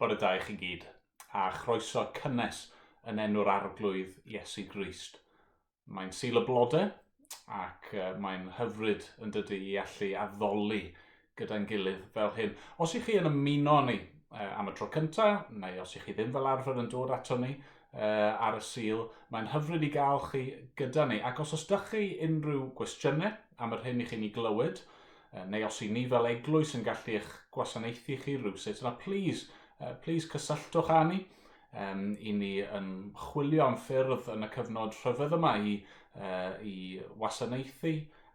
Bore da i chi gyd, a chroeso cynnes yn enw'r Arglwydd Iesu Grist. Mae'n Sul y Blode, ac mae'n hyfryd yn dydy i allu addoli gyda'n gilydd fel hyn. Os ych chi yn ymuno â ni am y tro cyntaf, neu os ych chi ddim fel arfer yn dod ato ni ar y Sul, mae'n hyfryd i gael chi gyda ni. Ac os oes dych chi unrhyw gwestiynau am yr hyn i chi'n ei glywed, neu os i ni fel eglwys yn gallu eich gwasanaethu chi rhywsut, yna please, please cysylltwch â ni. Um, I ni yn chwilio am ffyrdd yn y cyfnod rhyfedd yma i, i wasanaethu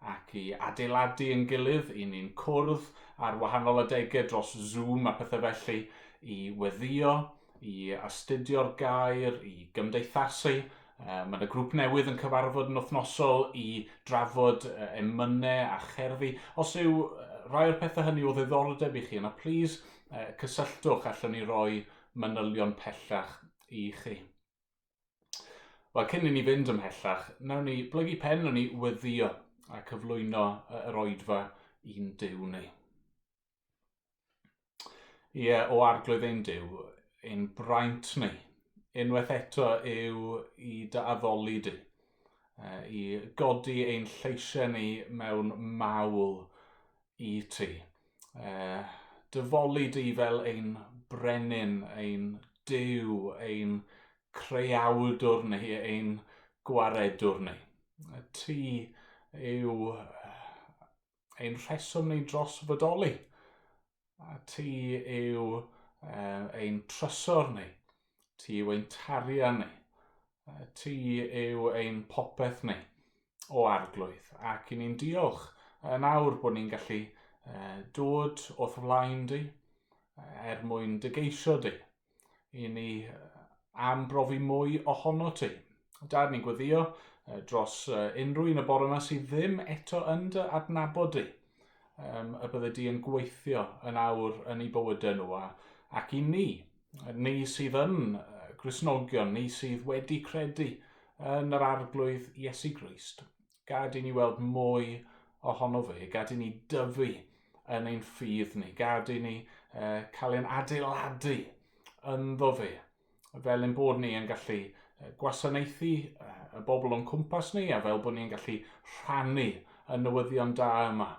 ac i adeiladu yn gilydd. I ni'n cwrdd ar wahanol adegau dros Zoom a pethau felly i weddio, i astudio'r gair, i gymdeithasu. Mae yna grŵp newydd yn cyfarfod yn wythnosol i drafod emynau a cherddi. Os yw rhai o'r pethau hynny o ddiddordeb i chi yna, please cysylltwch, allwn ni roi manylion pellach i chi. Wel, cyn i ni fynd ymhellach, nawn ni blygu pen, nawn ni weddio a cyflwyno yr oedfa i'n Duw ni. Ie, o Arglwydd ein Duw, ein braint ni, unwaith eto yw i dy addoli di, i godi ein lleisiau ni mewn mawl i ti. Dyfoli di fel ein brenin, ein Duw, ein creawdwr ni, ein gwaredwr ni. Ti yw ein rheswm ni dros fodoli. A ti yw ein trysor ni. Ti yw ein tarian ni. Ti yw ein popeth ni o Arglwydd. Ac i ni'n diolch yn awr bod ni'n gallu dod o'th flaen di er mwyn dy geisio di. I ni am brofi mwy ohono ti. Dad, ni'n gweddio dros unrhyw un y bore yma sydd ddim eto yn dy adnabod di. Um, y bydde di yn gweithio yn awr yn ei bywydau nhw a, ac i ni, ni sydd yn Gristnogion, ni sydd wedi credu yn yr Arglwydd Iesu Grist. Gad i ni weld mwy ohono fe, gad i ni dyfu yn ein ffydd ni, gad i ni cael ein adeiladu ynddo fe, fel ein bod ni yn gallu gwasanaethu y bobl o'n cwmpas ni a fel bod ni'n gallu rhannu y newyddion da yma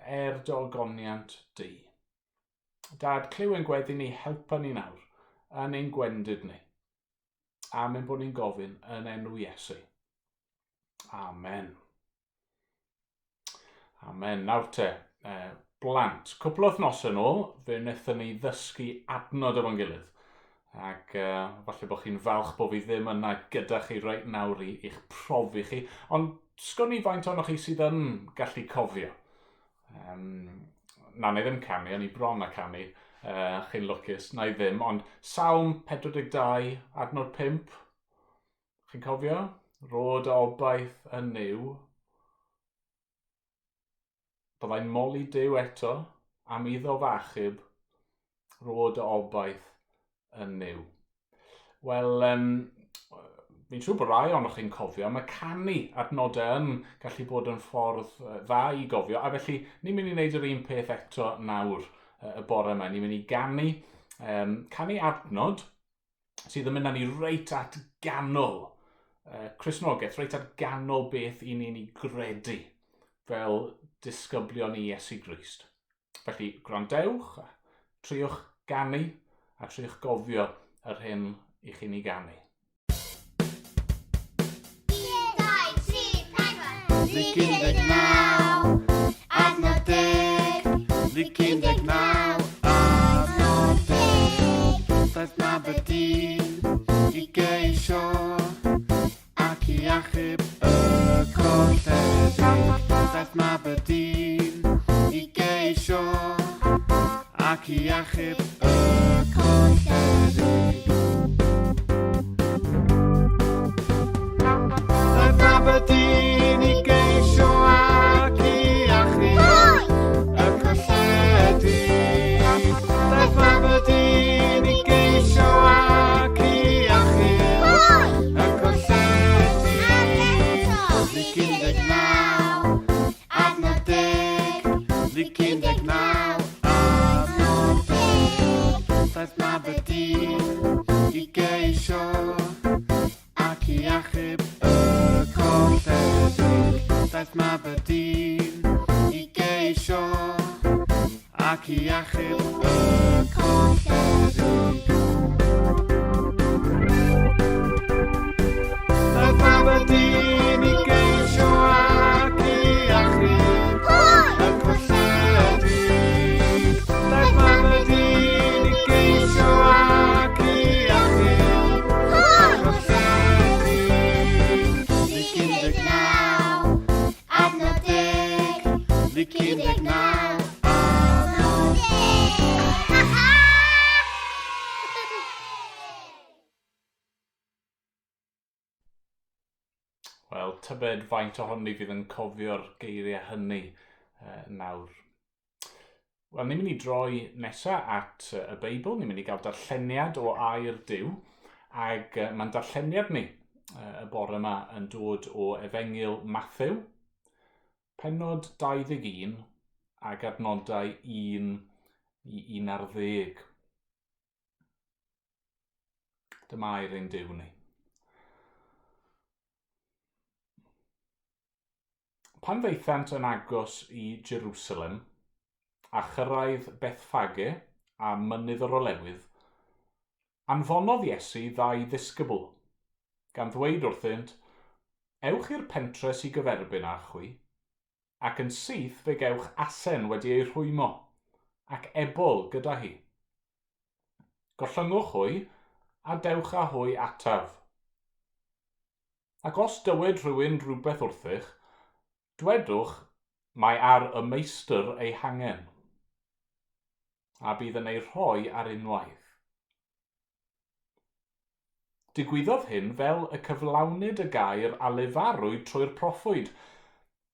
er dy ogoniant di. Dad, clyw ein gweddi ni, helpa ni nawr yn ein gwendid ni. Am ein bod ni'n gofyn yn enw Iesu. Amen. Amen. Nawr te, blant, cwpl o wythnosau yn ôl, fe wnaethon ni ddysgu adnod efo'n gilydd. Ac falle bod chi'n falch bod fi ddim yna gyda chi reit nawr i i'ch profi chi. Ond sgwn i faint ohonoch chi sydd yn gallu cofio. Um, na, na i ddim canu, o'n i bron a canu, chi'n lwcus, na i ddim, ond Salm 42, adnod 5, Chi'n cofio? Rhod a obaith yn Nuw. Byddai'n moli Duw eto am iddo f'achub. Rhod a obaith yn Nuw. Wel, um, fi'n siŵr bod rai ohonoch chi'n cofio, mae canu adnodau yn gallu bod yn ffordd dda i gofio, a felly ni'n mynd i wneud yr un peth eto nawr y bore yma. Ni'n mynd i ganu, um, canu adnod, sydd yn mynd â ni reit at ganol Cristnogaeth, reit at ganol beth i ni'n ei gredu fel disgyblion i Iesu Grist. Felly, gwrandewch, triwch ganu a triwch gofio yr hyn i chi'n ei ganu. 1, 2, 3, 4. Luc 19, adnod 10. Luc 19, adnod 10. Daeth mab y dyn i geisio ac i achub y colledig. Daeth mab y dyn i geisio ac i achub y colledig. Daeth mab y dyn i geisio ac i achub y colledig. Daeth mab y dyn i geisio ac i achub y colledig. Luc 19, adnod 10. Luc 19, adnod 10. Daeth mab tybed faint ohoni fydd yn cofio'r geiriau hynny nawr. Wel, ni'n mynd i droi nesaf at y Beibl, ni'n mynd i gael darlleniad o air Duw, ac mae'n darlleniad ni y bore yma yn dod o Efengyl Mathew, pennod 21 ac adnodau 1 i 11. Dyma air ein Duw ni. Pan ddaethant yn agos i Jerusalem, a chyrraedd Bethffage a Mynydd yr Olewydd, anfonodd Iesu ddau ddisgybl, gan ddweud wrthynt, Ewch i'r pentre sy gyferbyn â chwi, ac yn syth fe gewch asen wedi ei rhwymo, ac ebol gyda hi. Gollyngwch hwy, a dewch â hwy ataf. Ac os dywed rhywun rhywbeth wrthych, dwedwch, mae ar y meistr ei hangen, a bydd yn ei rhoi ar unwaith. Digwyddodd hyn fel y cyflawnid y gair a lefarwyd trwy'r proffwyd,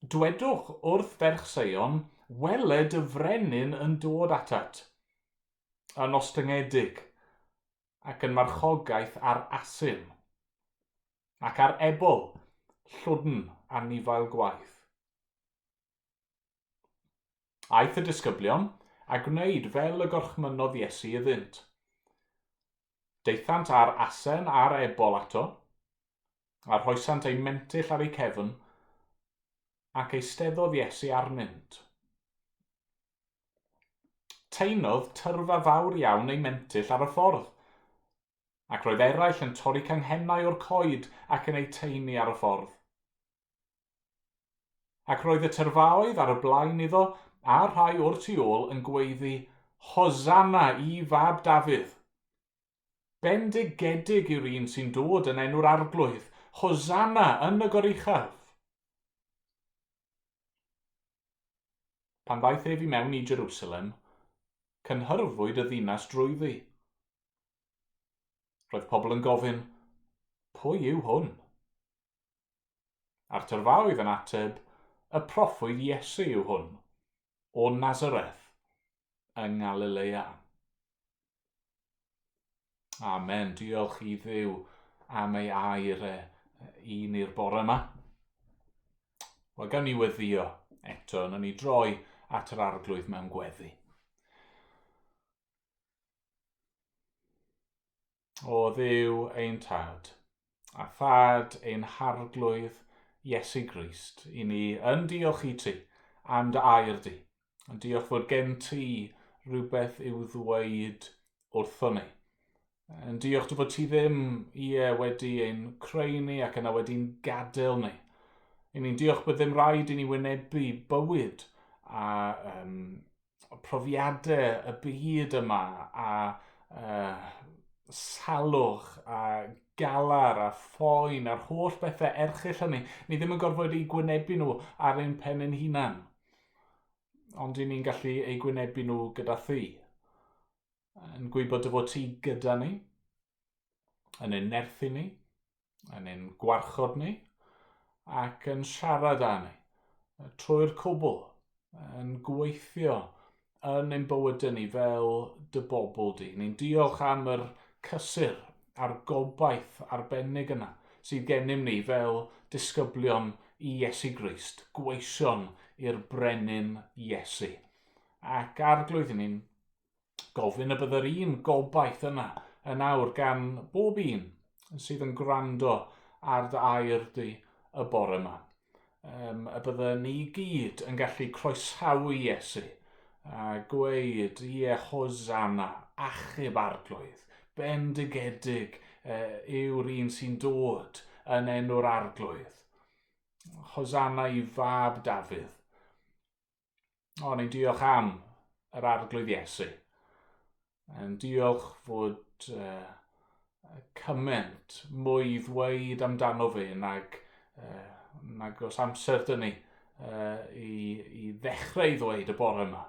Dwedwch wrth ferch Seion, wele dy frenin yn dod atat, yn ostyngedig, ac yn marchogaeth ar asyn, ac ar ebol, llwdn anifail gwaith. Aeth y disgyblion a gwneud fel y gorchmynnodd Iesu iddynt. Daethant â'r asen a'r ebol ato, a rhoesant eu mentyll ar eu cefn, ac eisteddodd Iesu arnynt. Taenodd tyrfa fawr iawn ei mentyll ar y ffordd, ac roedd eraill yn torri canghennau o'r coed ac yn eu taenu ar y ffordd. Ac roedd y tyrfaoedd ar y blaen iddo a'r rhai o'r tu ôl yn gweiddi, Hosanna i fab Dafydd! Bendigedig yw'r un sy'n dod yn enw'r Arglwydd, Hosanna yn y goruchaf! Pan ddaeth ef i mewn i Jerusalem, cynhyrfwyd y ddinas drwyddi. Roedd pobl yn gofyn, Pwy yw hwn? A'r tyrfaoedd yn ateb, Y proffwyd Iesu yw hwn, o Nazareth yng Ngalilea. Amen. Diolch i Dduw am ei air e i ni'r bore yma. Wel, gawn ni weddio eto, nawn ni droi at yr Arglwydd mewn gweddi. O Dduw ein Tad, a Thad ein Harglwydd Iesu Grist, i ni yn diolch i ti am dy air di. Yn diolch fod gen ti rhywbeth i'w ddweud wrthon ni. Yn diolch dy fod ti ddim, ie, wedi ein creu ni ac yna wedi'n gadael ni. I ni'n diolch bod ddim rhaid i ni wynebu bywyd a profiadau y byd yma a salwch a galar a phoen a'r holl bethau erchyll hynny. Ni ddim yn gorfod eu gwynebu nhw ar ein pen ein hunan, ond i ni'n gallu eu gwynebu nhw gyda thi. Yn gwybod dy fod ti gyda ni, yn ein nerthu ni, yn ein gwarchod ni, ac yn siarad â ni trwy'r cwbl, yn gweithio yn ein bywydau ni fel dy bobl di. Ni'n diolch am yr cysur a'r gobaith arbennig yna sydd gennym ni fel disgyblion i Iesu Grist, gweision i'r brenin Iesu. Ac Arglwydd, ni'n gofyn y byddai'r un gobaith yna yn awr gan bob un sydd yn gwrando ar dy air di y bore yma. Y bydde ni gyd yn gallu croesawu Iesu a gweud, ie, Hosanna, achub Arglwydd, bendigedig yw'r un sy'n dod yn enw'r Arglwydd. Hosanna i fab Dafydd. O, ni'n diolch am yr Arglwydd Iesu. Yn diolch fod cymaint mwy i ddweud amdano fe nag os amser dyn ni i ddechrau i ddweud y bore yma.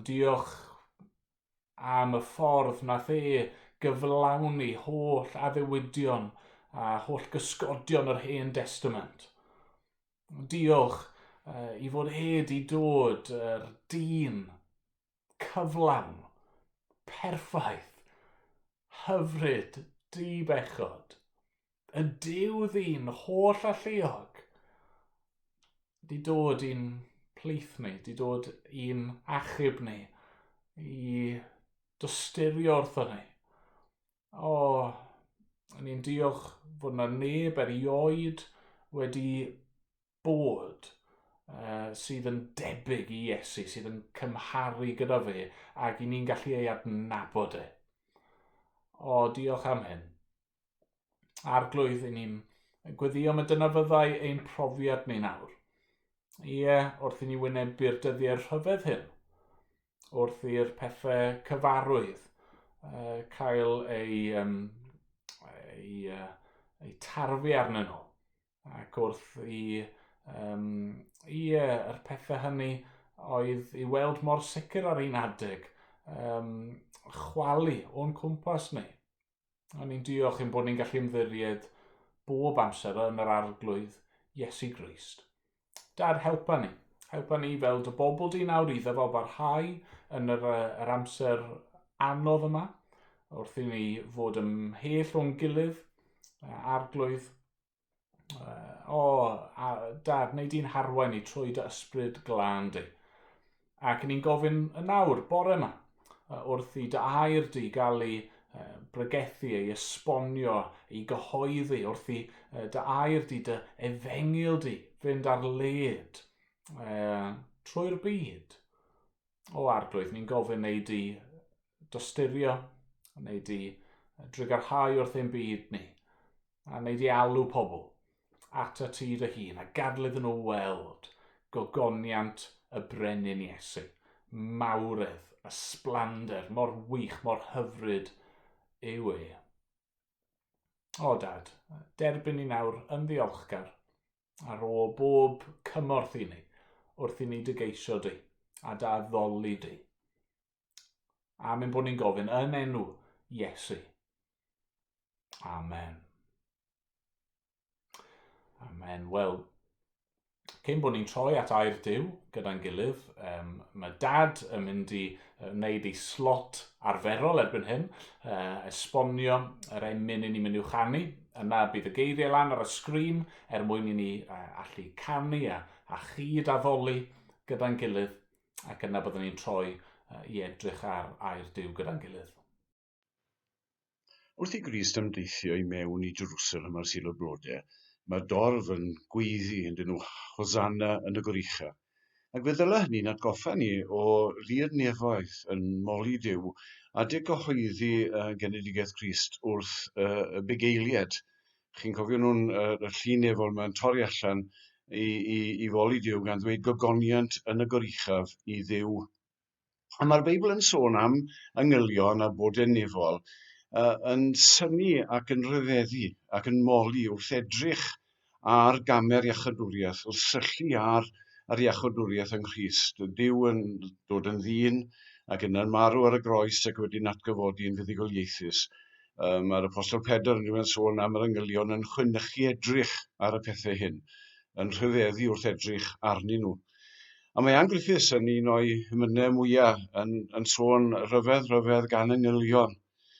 Diolch am y ffordd nath e gyflawni holl addewidion a holl gysgodion yr Hen Destament. Diolch i fod e di dod yr dyn cyflawn, perffaith, hyfryd, di-bechod, y Duw ddyn holl alluog, di dod i'n plith ni, di dod i'n achub ni, i dosturio wrtho ni. O, ni'n diolch fod yna neb erioed wedi bod sydd yn debyg i Iesu, sydd yn cymharu gyda fe, ac i ni'n gallu ei adnabod e. O, diolch am hyn. Arglwydd, i ni'n gweddio mae dyna fyddai ein profiad ni nawr. Ie, wrth i ni wynebu'r dyddiau rhyfedd hyn, wrth i'r pethau cyfarwydd cael ei, um, ei, ei tarfu arnyn nhw, ac wrth i, um, ie, yr pethau hynny oedd i weld mor sicr ar un adeg um, chwalu o'n cwmpas ni. A ni'n diolch ein bod ni'n gallu ymddiried bob amser yn yr Arglwydd Iesu Grist. Dad, helpa ni. Helpa ni fel dy bobl di nawr i ddyfal barhau yn yr, yr amser anodd yma, wrth i ni fod ymhell o'n gilydd, Arglwydd. O, a, dad, neu di'n harwain ni trwy dy ysbryd glân di. Ac ni'n gofyn yn nawr, bore yma, wrth i dy air di gael ei bregethu, ei esbonio, ei gyhoeddi, wrth i dy air di, dy efengyl di, fynd ar led trwy'r byd. O Arglwydd, ni'n gofyn neu di dosturio, neu di drugarhau wrth ein byd ni, a neu di alw pobl at y ti dy hun, a gadw iddyn nhw weld gogoniant y brenin Iesu, mawredd, ysblander, mor wych, mor hyfryd yw e. O Dad, derbyn ni nawr yn ddiolchgar ar ôl bob cymorth i ni wrth i ni dy geisio di a dy addoli di. Am ein bod ni'n gofyn yn enw Iesu. Amen. Amen. Wel, cyn bod ni'n troi at air Duw gyda'n gilydd, um, mae Dad yn mynd i wneud ei slot arferol erbyn hyn, esbonio yr emyn i ni'n mynd i'w chanu. Yna bydd y geiriau lan ar y sgrin er mwyn i ni allu canu a, a chyd addoli gyda'n gilydd, ac yna byddwn ni'n troi i edrych ar air Duw gyda'n gilydd. Wrth i Grist ymdeithio i mewn i Jerusalem ar Sul y Blode, mae'r dorf yn gweiddi ynddyn nhw, Hosanna yn y gorucha. Ac fe ddyle hynny'n atgoffa ni o lu'r nefoedd yn moli Duw adeg gyhoeddi genedigaeth Crist wrth y bugeiliaid. Chi'n cofio nhw'n y llun nefol yma'n torri allan i, i, i foli Duw gan ddweud gogoniant yn y goruchaf i Dduw. A mae'r Beibl yn sôn am angylion a bod yn nefol yn synnu ac yn rhyfeddu ac yn moli wrth edrych ar gamer iachawdwriaeth, wrth syllu ar yr iachawdwriaeth yng Nghrist. Duw yn dod yn ddyn ac yna'n marw ar y groes ac wedyn atgyfodi yn fuddugoliaethus. Mae'r Apostol Pedr yn rhywun sôn am yr angylion yn chwynychu edrych ar y pethau hyn, yn rhyfeddu wrth edrych arnyn nhw. A mae Ann Griffiths yn un o'i hymynau mwyaf yn, yn sôn rhyfedd rhyfedd gan angylion,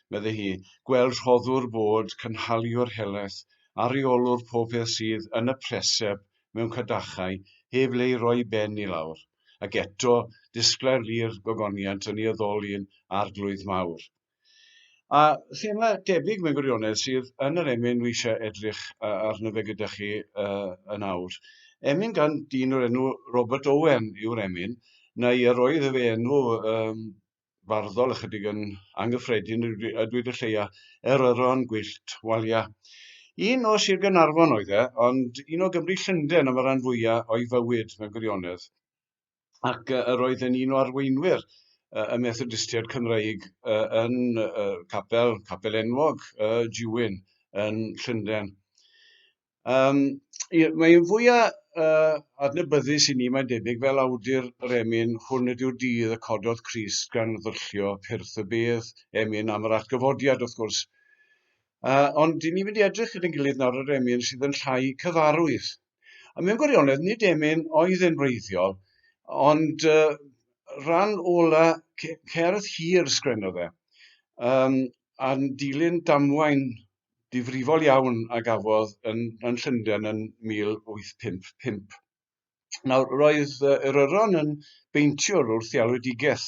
medde hi, gweld rhoddwr bod, cynhaliwr helaeth, a rheolwr pob peth sydd yn y preseb mewn cadachau, heb le i roi ben i lawr, ac eto disglair lu'r gogoniant yn ei addoli'n arglwydd mawr. A thema debyg mewn gwirionedd sydd yn yr emyn dwi eisiau edrych arno fe gyda chi yn awr. Emyn gan dyn o'r enw Robert Owen yw'r emyn, neu yr oedd fe enw um, farddol ychydig yn anghyffredin a dweud y lleia, Eryron Gwyllt Walia. Un o Sir Gaernarfon oedd e, ond un o Gymru Llundain am y rhan fwyaf o'i fywyd mewn gwirionedd. ac yr oedd yn un o arweinwyr y Methodistiaid Cymreig yn capel, capel enwog Dewin yn Llundain. Um, mae'n fwyaf adnabyddus i ni, mae'n debyg, fel awdur yr emyn hwn ydyw'r dydd y cododd Crist gan ddyllio pyrth y bedd, emyn am yr atgyfodiad, wrth gwrs. Ond dyn ni'n mynd i edrych gyda'n gilydd nawr ar emyn sydd yn llai cyfarwydd. A mewn gwirionedd, nid emyn oedd e'n wreiddiol, ond rhan ola cerdd hir sgrennodd e, a'n dilyn damwain difrifol iawn a gafodd yn, yn Llundain yn 1855. Nawr, roedd yr Yron yn beintiwr wrth ei alwedigaeth.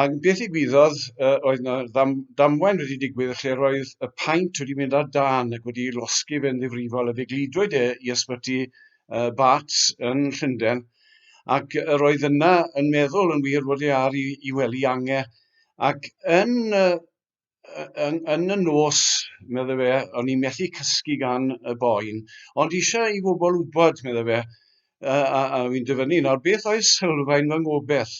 Ac beth ddigwyddodd, oedd yna ddam, damwain wedi digwydd lle roedd y paent wedi mynd ar dân ac wedi losgi fe'n ddifrifol a fe gludwyd e i ysbyty Barts yn Llundain ac yr oedd yna yn meddwl yn wir fod e ar i, i wely ange ac yn uh, yn, yn y nos, medde fe, o'n i'n methu cysgu gan y boen, ond eisiau i bobl wybod, medde fe, a, a, a fi'n dyfynnu nawr, beth oedd sylfaen fy ngobeth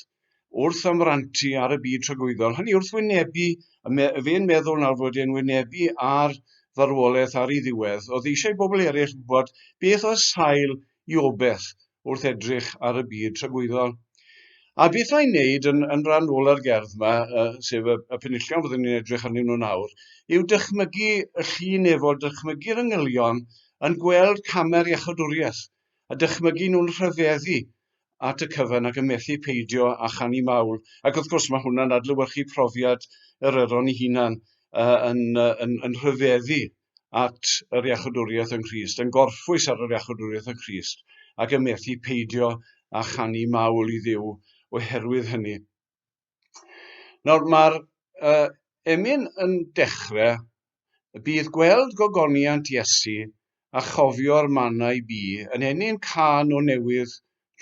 wrth ymrantu ar y byd tragwyddol? Hynny wrth wynebu, me, fe'n meddwl nawr fod e'n wynebu ar farwolaeth ar ei ddiwedd, oedd eisiau i bobl eraill wybod beth oedd sail i obeth wrth edrych ar y byd tragwyddol. A beth mae'n neud yn, yn rhan ola'r gerdd yma, uh, sef y, y penillion fyddwn ni'n edrych arnyn nhw nawr, yw dychmygu y llun efo, dychmygu'r angylion yn gweld camer iachawdwriaeth, a dychmygu nhw'n rhyfeddu at y cyfan ac yn methu peidio â chanu mawl. Ac wrth gwrs mae hwnna'n adlewyrchu profiad yr yron ei hunan uh, yn, uh, yn, yn rhyfeddu at yr iachawdwriaeth yng Nghrist, yn gorffwys ar yr iachawdwriaeth yng Nghrist, ac yn methu peidio â chanu mawl i Dduw oherwydd hynny. Nawr, mae'r uh, emyn yn dechrau, bydd gweld gogoniant Iesu a chofio'r mannau bu yn ennyn cân o newydd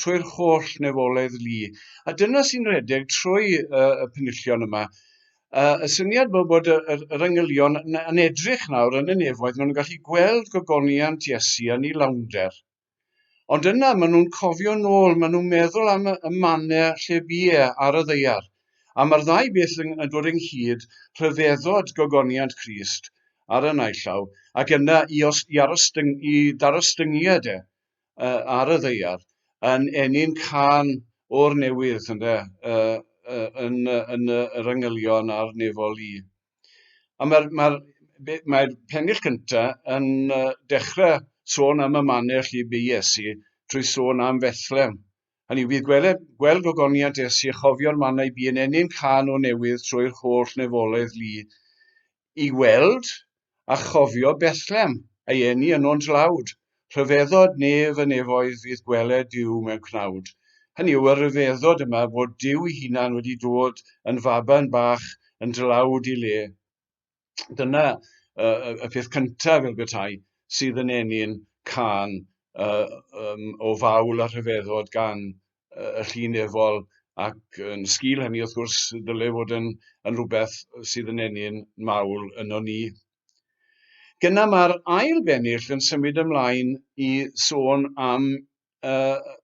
trwy'r holl nefoledd lu. A dyna sy'n rhedeg trwy y penillion yma. Y syniad bod, bod yr, yr, yr angylion yn, yn edrych nawr yn y nefoedd, maen nhw'n gallu gweld gogoniant Iesu yn ei lawnder. Ond yna maen nhw'n cofio nôl, maen nhw'n meddwl am y, y mannau lle bu e ar y ddaear. A mae'r ddau beth yn, yn dod ynghyd, rhyfeddod gogoniant Crist ar y naill llaw, ac yna i, os, i, arostyng, i darostyngiad e uh, ar y ddeiar yn ennyn cân o'r newydd ynde, uh, uh, yn, uh, yn yr angylion a'r nefol i. A mae'r mae mae pennill cyntaf yn uh, dechrau sôn am y mannell i bu Iesu trwy sôn am Fethlem. Hynny yw, bydd gweled, gweld gogoniant Iesu a chofio'r mannau bu yn ennyn cân o newydd trwy'r holl nefoledd lu. I weld a chofio Bethlem, a'i eni yno'n dlawd. Rhyfeddod nef y nefoedd fydd gweled Duw mewn cnawd. Hynny yw, y rhyfeddod yma bod Duw ei hunan wedi dod yn faban bach yn dlawd i le. Dyna uh, y peth cyntaf fel petai sydd yn eni'n cân uh, um, o fawl a rhyfeddod gan y llu nefol ac yn sgil hynny wrth gwrs dyle fod yn, yn rhywbeth sydd yn ennyn mawl yno ni. Gyna mae'r ail bennill yn symud ymlaen i sôn am uh,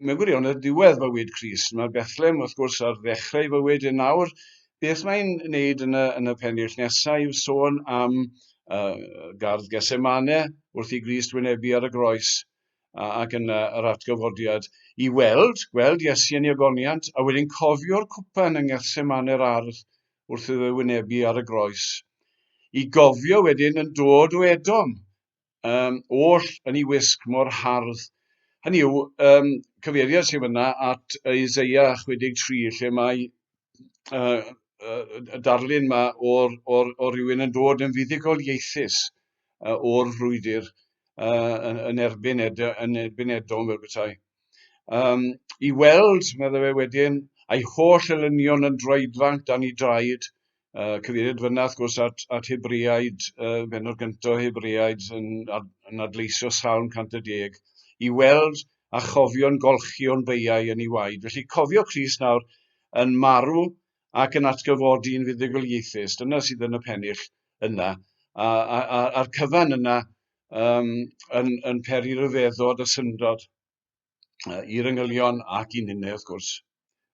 mewn gwirionedd diwedd fywyd Crist. Mae Bethlehem wrth gwrs ar ddechrau fywyd yn nawr. Beth mae'n wneud yn y, yn y pennill nesaf yw sôn am uh, gardd Gethsemane wrth i Grist wynebu ar y groes ac yna yr atgyfodiad, i weld, gweld Iesu yn ei ogoniant, a wedyn cofio'r cwpan yng Ngethsemane'r ardd wrth iddo wynebu ar y groes. I gofio wedyn yn dod o Edom, um, oll yn ei wisg mor hardd. Hynny yw, um, cyfeiriad sydd fyna at Isaiah 63, lle mae uh, y darlun yma o'r, or, or rhywun yn dod yn fuddugoliaethus uh, o'r frwydr uh, yn, yn, erbyn ed, yn erbyn Edom fel petai. Um, I weld, meddai fe wedyn, a'i holl elynion yn droedfanc dan ei draed, uh, cyfeiriad fyna wrth gwrs at, at Hebreaid, uh, benod gyntaf Hebreaid yn, yn adleisio Salm 110, i weld a chofio'n golchi o'n beiau yn ei waed. Felly cofio Crist nawr yn marw ac yn atgyfodi'n fuddugoliaethus. Dyna sydd yn y pennill yna. A, a, a, a'r cyfan yna um, yn, yn peri rhyfeddod a syndod uh, i'r yngylion ac i ninne wrth gwrs,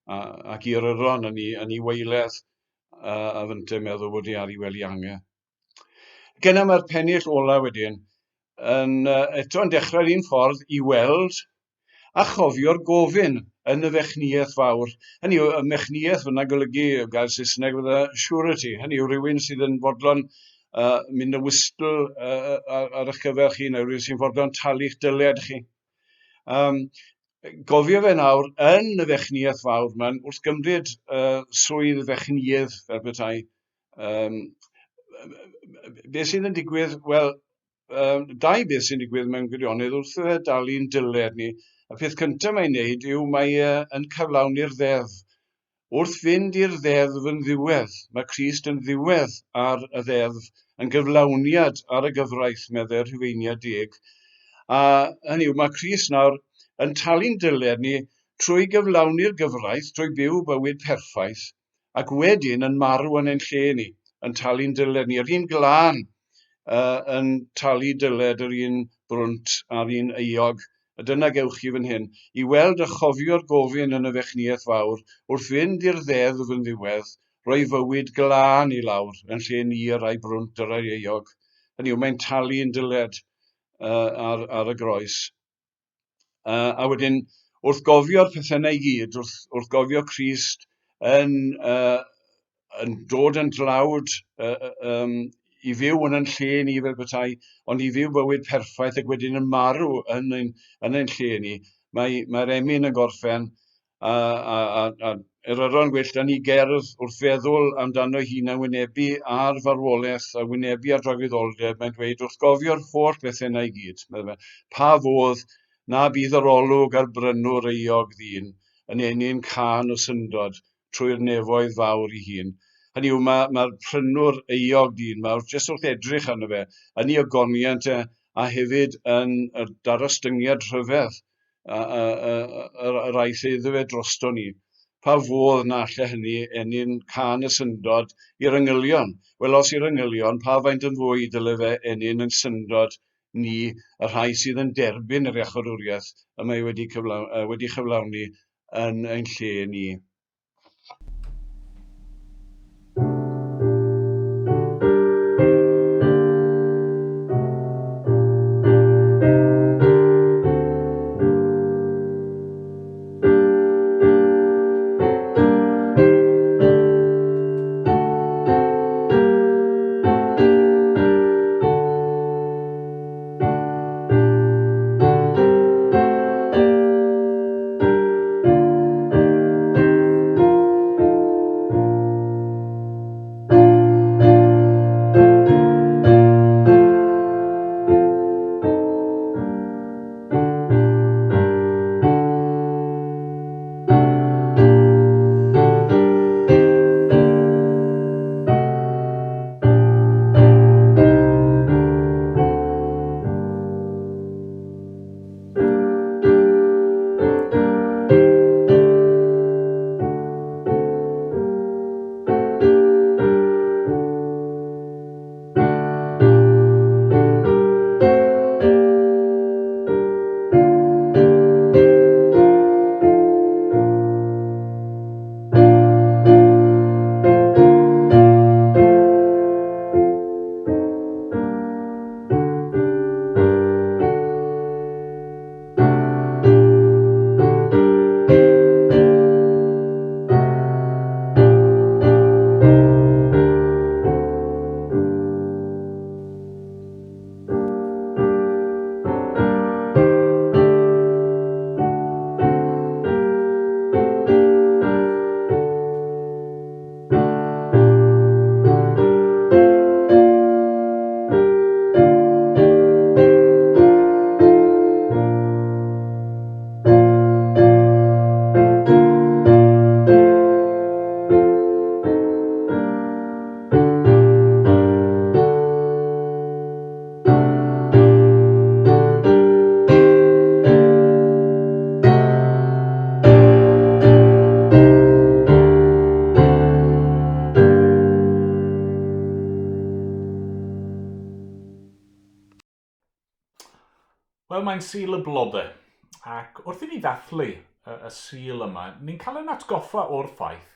a, ac i'r yron yn ei, yn ei waeledd uh, a fynte meddwl bod ei ar ei wely ange. Gyna mae'r pennill ola wedyn yn, uh, eto yn dechrau'r un ffordd i weld a chofio'r gofyn yn y fechnïaeth fawr. Hynny yw, y mechnïaeth fyna golygu, gair Saesneg fydda surety, hynny yw rhywun sydd yn fodlon mynd yn wystl ar, ar eich cyfer chi, neu rhywun sy'n fodlon talu'ch dyled chi. Um, gofio fe nawr yn y fechniaeth fawr ma'n wrth gymryd swydd fechniaeth fel petai. Um, beth sydd yn digwydd? Wel, um, dau beth sy'n digwydd mewn gwirionedd wrth fe dalu'n dyled ni. Y peth cyntaf mae'n neud yw mae e yn cyflawni'r ddeddf. Wrth fynd i'r ddeddf yn ddiwedd, mae Crist yn ddiwedd ar y ddeddf, yn gyflawniad ar y gyfraith, meddai'r Rhufeiniad deg. A hynny yw, mae Crist nawr yn talu'n dyled ni trwy gyflawni'r gyfraith, trwy byw bywyd perffaith, ac wedyn yn marw yn ein lle ni, yn talu'n dyled ni. Yr un glân uh, yn talu dyled yr un brwnt a'r un euog. A dyna gewch chi fan hyn, i weld a chofio'r gofyn yn y fechniaeth fawr, wrth fynd i'r ddeddf yn ddiwedd, roi fywyd glân i lawr yn lle ni y rhai brwnt a rhai euog. Hynny yw, mae'n talu'n dyled uh, ar, ar y groes. A wedyn, wrth gofio'r pethau yna i gyd, wrth, wrth gofio Crist yn, yn dod yn dlawd um, i fyw yn ein lle ni fel petai, ond i fyw bywyd perffaith ac wedyn yn marw yn ein, yn ein lle ni, mae'r mae emyn yn gorffen a, a, a, a eryron gwyllt yn ei gerdd wrth feddwl amdano hun a wynebu ar farwolaeth a wynebu ar dragwyddoldeb, mae'n dweud wrth gofio'r holl bethau yna i gyd, meddai fe, pa fodd na bydd yr olwg ar brynwr euog ddyn yn ennyn cân o syndod trwy'r nefoedd fawr ei hun. Hynny yw, mae'r mae prynwr euog dyn mawr, jyst wrth edrych arno fe, yn ei ogoniant e, a hefyd yn y darostyngiad rhyfedd yr aeth iddo fe drosto ni. Pa fodd na alle hynny ennyn cân y syndod i'r angylion? Wel, os i'r angylion, pa faint yn fwy dyle fe ennyn yn syndod ni, y rhai sydd yn derbyn yr iachawdwriaeth y mae wedi, cyflawn, wedi chyflawni yn ein lle ni. Wel, mae'n Sul y Blodau, ac wrth i ni ddathlu y, y Sul yma, ni'n cael ein atgoffa o'r ffaith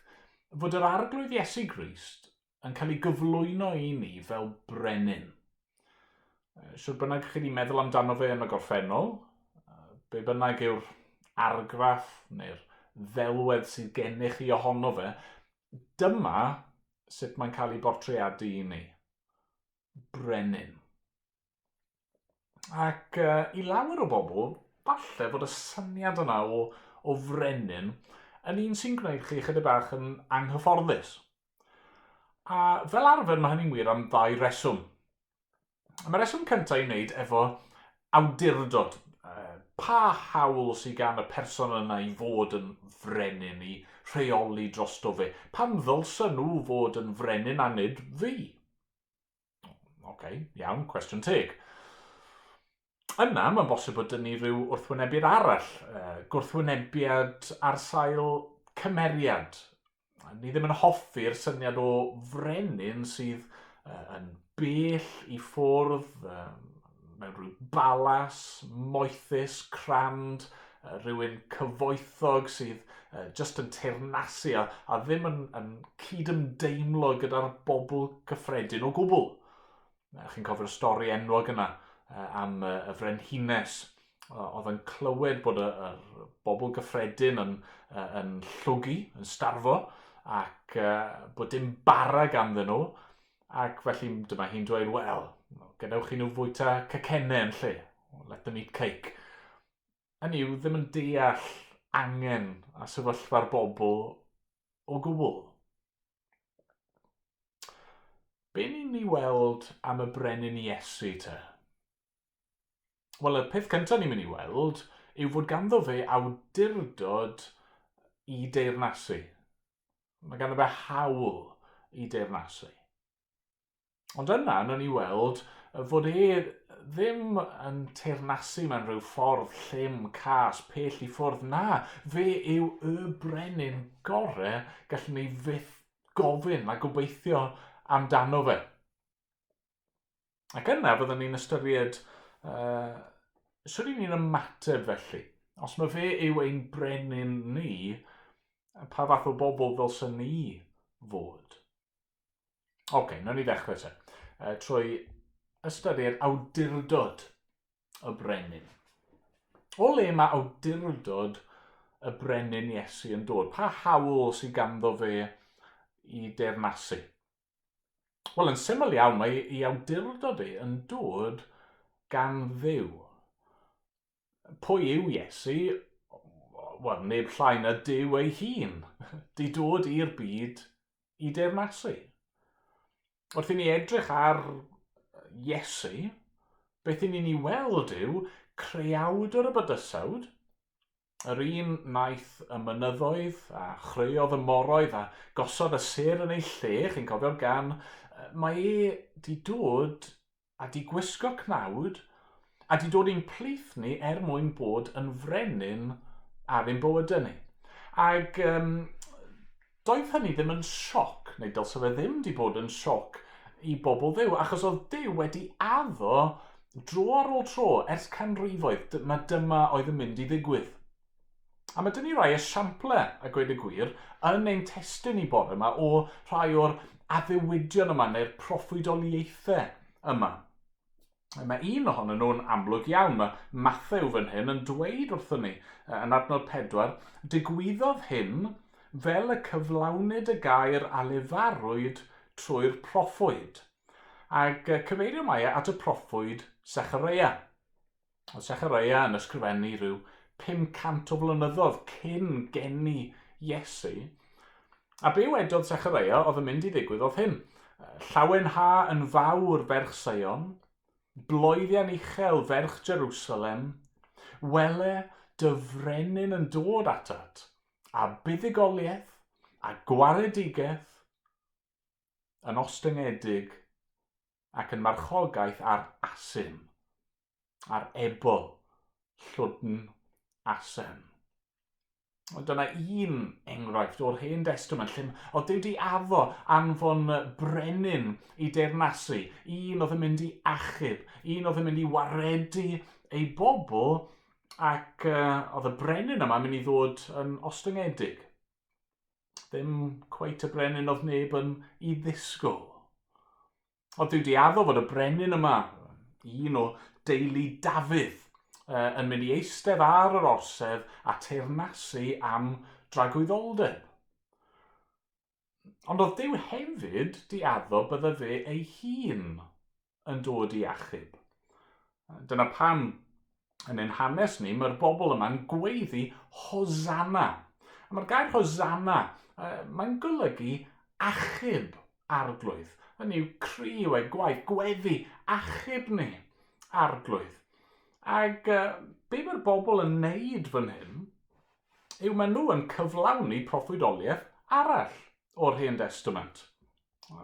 fod yr Arglwydd Iesu Grist yn cael ei gyflwyno i ni fel brenin. Shwt bynnag chi wedi meddwl amdano fe yn y gorffennol, be bynnag yw'r argraff neu'r ddelwedd sydd gennych chi ohono fe, dyma sut mae'n cael ei bortreadu i ni. brenin. Ac uh, i lawer o bobl, falle fod y syniad yna o, o frenin yn un sy'n gwneud chi chydig bach yn anghyfforddus. A fel arfer mae hynny'n wir am ddau reswm. Mae'r reswm cyntaf i wneud efo awdurdod. Pa hawl sydd gan y person yna i fod yn frenin, i rheoli drosto fe? Pam ddylsa nhw fod yn frenin a nid fi? Oce, okay, iawn, cwestiwn teg. Yna, mae'n bosib bod dyn ni rhyw wrthwynebiad arall, gwrthwynebiad ar sail cymeriad. Ni ddim yn hoffi'r syniad o frenin sydd yn bell i ffwrdd, mewn rhyw balas, moethus, crand, rhywun cyfoethog sydd just yn teyrnasu a, a ddim yn, yn cydymdeimlo gyda'r bobl cyffredin o gwbl. Chi'n cofio'r stori enwog yna am y frenhines oedd yn clywed bod y, y bobl gyffredin yn, yn llwgu, yn starfo, ac bod dim bara ganddyn nhw, ac felly dyma hi'n dweud, wel, gadewch chi nhw fwyta cacennau yn lle, let them eat cake. Hynny yw, ddim yn deall angen a sefyllfa'r bobl o gwbl. Be ni'n ei weld am y brenin Iesu te? Wel, y peth cyntaf ni'n mynd i weld yw fod ganddo fe awdurdod i deyrnasu. Mae ganddo fe hawl i deyrnasu. Ond yna, wnawn ni weld fod e ddim yn teyrnasu mewn rhyw ffordd llym, cas, pell i ffwrdd. Na, fe yw y brenin gore gallwn ni fyth gofyn a gobeithio amdano fe. Ac yna fyddwn ni'n ystyried uh, sut i ni'n ymateb felly. Os mae fe yw ein brenin ni, pa fath o bobl ddylsen ni fod? Oce, okay, nawn ni ddechrau te. Uh, trwy ystyried awdurdod y brenin. O le mae awdurdod y brenin Iesu yn dod? Pa hawl sydd ganddo fe i deyrnasu? Wel, yn syml iawn, mae ei awdurdod e yn dod gan Dduw. Pwy yw Iesu? Wel, neb llai na Duw ei hun. Di dod i'r byd i deyrnasu. Wrth i ni edrych ar Iesu, beth i ni'n ei weld yw creawdwr y bydysawd, yr un wnaeth y mynyddoedd a chreuodd y moroedd a gosod y sêr yn ei lle, chi'n cofio'r gan, mae e di dod a 'di gwisgo cnawd, a 'di dod i'n plith ni er mwyn bod yn frenin ar ein bywydau ni. Ac um, doedd hynny ddim yn sioc, neu dylse fe ddim 'di bod yn sioc i bobl Dduw, achos oedd Duw wedi addo dro ar ôl tro ers canrifoedd, mae dyma oedd yn mynd i ddigwydd. A mae dyn ni rai esiample, a gweud y gwir, yn ein testun i bore yma o rhai o'r addewidion yma neu'r proffwydoliaethau yma. Mae un ohonyn nhw'n amlwg iawn. Mae Mathew fan hyn yn dweud wrthyn ni, yn adnod 4, digwyddodd hyn fel y cyflawnid y gair a lefarwyd trwy'r proffwyd. Ac cyfeirio mae e at y proffwyd Sechareia. Oedd Sechareia yn ysgrifennu rhyw 500 o flynyddoedd cyn geni Iesu. A be wedodd Sechareia oedd yn mynd i ddigwydd oedd hyn. Llawenha yn fawr ferch Seion, bloeddian uchel ferch Jerusalem, wele dy frenin yn dod atat, a buddugoliaeth, a gwaredigaeth, yn ostyngedig ac yn marchogaeth ar asyn, ar ebol, llwdn asen. Ond dyna un enghraifft o'r Hen Destament lle oedd Duw di addo anfon brenin i deyrnasu, un oedd yn mynd i achub, un oedd yn mynd i waredu ei bobl, ac uh, oedd y brenin yma mynd i ddod yn ostyngedig. Ddim cweit y brenin oedd neb yn ei ddisgwyl. Oedd Duw di addo fod y brenin yma, un o deulu Dafydd, yn mynd i eistedd ar yr orsedd a teyrnasu am dragwyddoldeb. Ond oedd Duw hefyd di addo bydde fe ei hun. yn dod i achub. Dyna pam yn ein hanes ni, mae'r bobl yma'n gweiddi Hosanna. A mae'r gair Hosanna, mae'n golygu achub arglwydd. Hynny yw cri yw e, gwaith, gweddi, achub ni, arglwydd. Ac be mae'r bobl yn neud fan hyn, yw maen nhw yn cyflawni proffwydoliaeth arall o'r Hen Destament.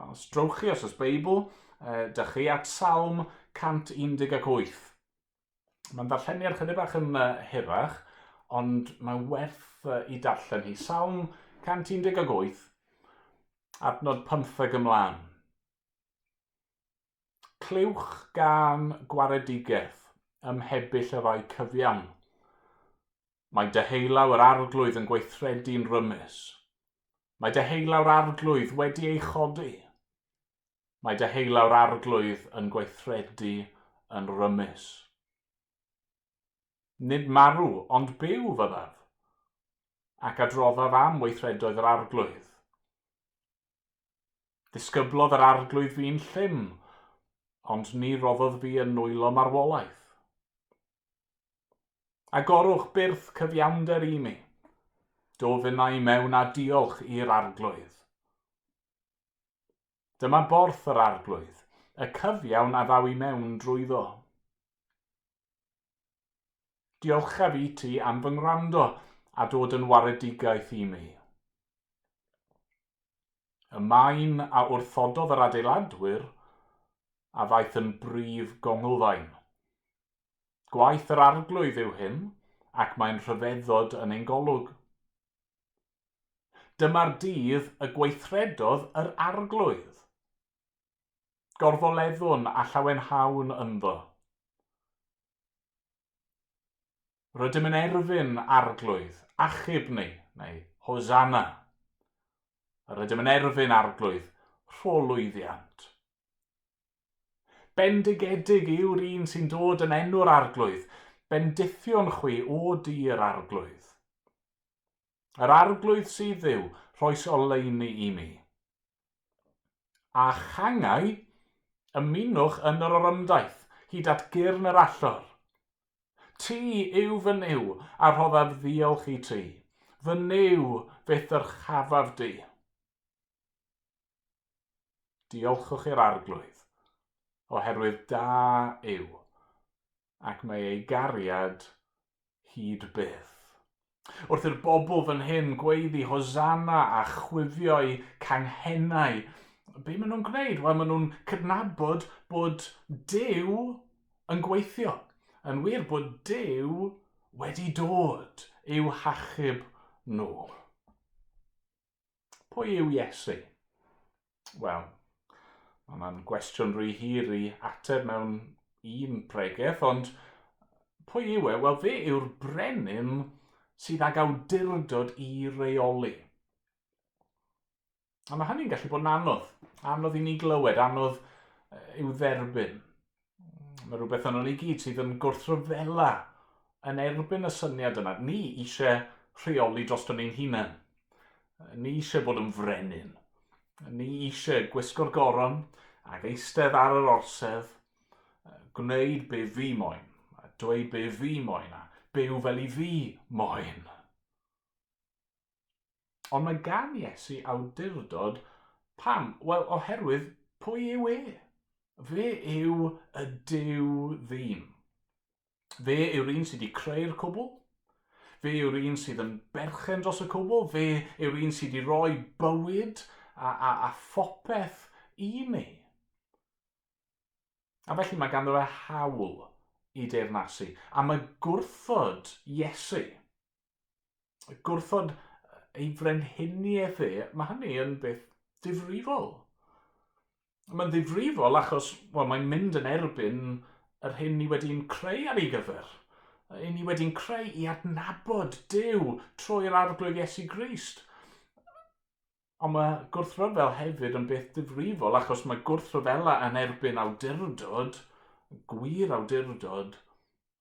Os drowch chi, os oes Beibl, dych chi at Salm 118. Mae'n ddarlleniad chydig bach yn hirach, ond mae'n werth i darllen hi. Salm 118, adnod 15 ymlaen. Clywch gan gwaredigaeth ym mhebyll y rhai cyfiawn. Mae deheulaw yr arglwydd yn gweithredu'n rymus. Mae deheulaw'r arglwydd wedi ei chodi. Mae deheulaw'r arglwydd yn gweithredu yn rymus. Nid marw, ond byw fyddaf, ac adroddaf am weithredoedd yr arglwydd. Disgyblodd yr arglwydd fi'n llym, ond ni roddodd fi yn nwylo marwolaeth. Agorwch byrth cyfiawnder i mi. Dof innau mewn a diolch i'r arglwydd. Dyma borth yr arglwydd, y cyfiawn a ddaw i mewn drwyddo. Diolchaf i ti am fy ngwrando a dod yn waredigaeth i mi. Y maen a wrthododd yr adeiladwyr a ddaeth yn brif gonglfaen. Gwaith yr arglwydd yw hyn, ac mae'n rhyfeddod yn ein golwg. Dyma'r dydd y gweithredodd yr arglwydd. Gorfoleddwn a llawenhawn ynddo. Rydym yn erfyn, Arglwydd, achub ni, neu Hosanna. Rydym yn erfyn, Arglwydd, rho lwyddiant. Bendigedig yw'r un sy'n dod yn enw'r Arglwydd, bendithion chwi o dir Arglwydd. Yr Arglwydd sydd Dduw, rhoes oleuni i mi. A changau, ymunwch yn yr orymdaith, hyd at gyrn yr allor. Ti yw fy Nuw, a rhoddaf ddiolch i ti. Fy Nuw, fe'th ddyrchafaf di. Diolchwch i'r Arglwydd, oherwydd da yw, ac mae ei gariad hyd byth. Wrth i'r bobl fan hyn gweiddi Hosanna a chwifio'u canghennau, be maen nhw'n gwneud? Wel, maen nhw'n cydnabod bod Duw yn gweithio. Yn wir, bod Duw wedi dod i'w hachub nhw. Pwy yw Iesu? Wel, mae hwnna'n gwestiwn rhy hir i ateb mewn un pregeth, ond pwy yw e? Wel, fe yw'r brenin sydd ag awdurdod i reoli. A mae hynny'n gallu bod yn anodd. Anodd i ni glywed, anodd i'w dderbyn. Mae rhywbeth yno ni gyd sydd yn gwrthryfela yn erbyn y syniad yna. Ni eisiau rheoli drosto ni'n hunain. Ni eisiau bod yn frenin. Ni eisiau gwisgo'r goron ac eistedd ar yr orsedd, gwneud be fi moyn, dweud be fi moyn, a byw fel i fi moyn. Ond mae gan Iesu awdurdod pam? Wel, oherwydd pwy yw e? Fe yw y Duw ddyn. Fe yw'r un sydd wedi creu'r cwbl. Fe yw'r un sydd yn berchen dros y cwbl. Fe yw'r un sydd wedi rhoi bywyd a, a, a phopeth i ni. A felly mae ganddo fe hawl i deyrnasu. A mae gwrthod Iesu, gwrthod ei frenhiniaeth e, mae hynny yn beth difrifol. Mae'n ddifrifol achos wel, mae'n mynd yn erbyn yr hyn ni wedi'n creu ar ei gyfer. Yn ni wedi'n creu i adnabod Duw trwy'r Arglwydd Iesu Grist. Ond mae gwrthryfel hefyd yn beth difrifol achos mae gwrthryfela yn erbyn awdurdod, gwir awdurdod,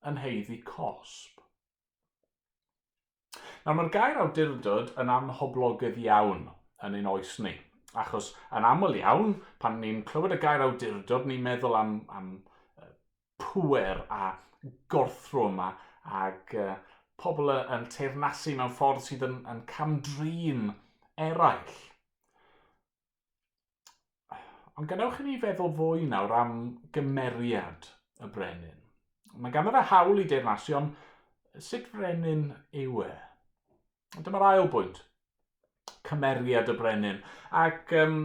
yn haeddu cosb. Nawr mae'r gair awdurdod yn amhoblogaidd iawn yn ein oes ni. Achos yn aml iawn, pan ni'n clywed y gair awdurdod, ni'n meddwl am, am pŵer a gorthrwm a, ag uh, pobl yn teyrnasu mewn ffordd sydd yn, yn camdrin eraill. Ond gadewch i ni feddwl fwy nawr am gymeriad y brenin. Mae ganddo fe hawl i deyrnasu, ond sut frenin yw e? Dyma'r ail bwynt, cymeriad y brenin. Ac um,